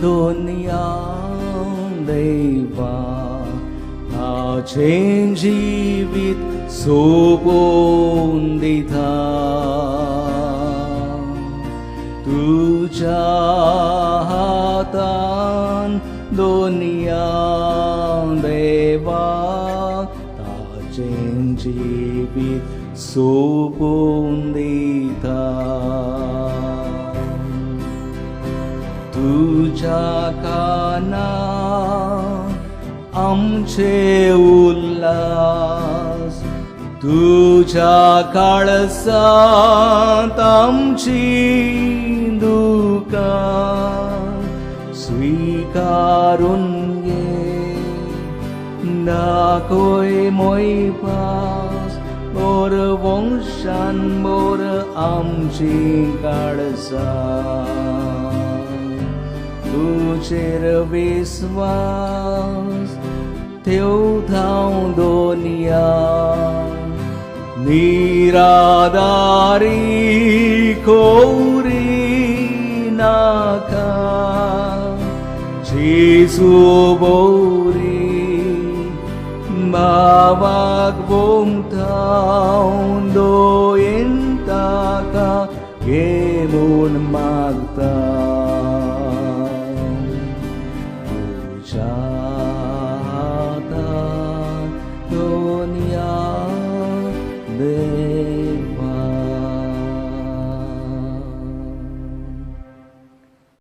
दोनया देवा ताचें जिवीत सोंपोवन दिता तुज्या हातान दोनया देवा ताचें जिवीत सोंपोवन दिता तुज्या कानार आमचे उल्हास तुज्या काळसांत आमची दुकां स्विकारून घे दाखय मोयपास बोर वंशान बोर आमची काळसां तुजेर विस्वास ठेवतांव दोनया निराधारी कोरी नाका जेजू बोरी भावाक भोंवतांव दोयेन ताका घे म्हूण मागता तुज्या हातान दोनया देवा.